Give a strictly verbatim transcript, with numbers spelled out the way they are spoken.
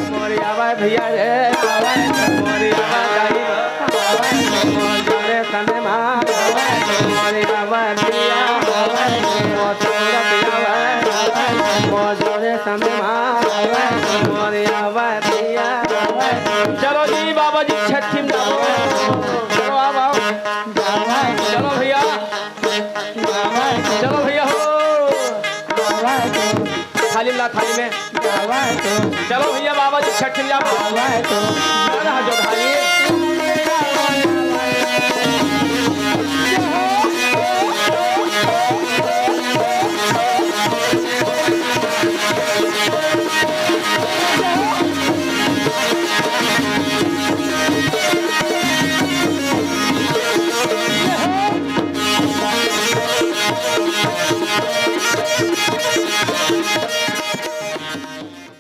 मोर आवा भैया रे, मोर आवा दाई, मोर जोरे समे मा, मोर आवा भैया, मोर जोरे समे मा, मोर आवा भैया। चलो जी बाबा जी छठी में जाओ। चलो आओ, आओ। चलो भैया। चलो भैया हो। थाली ला, थाली में। चलो भैया बाबा जी छठी में जाओ।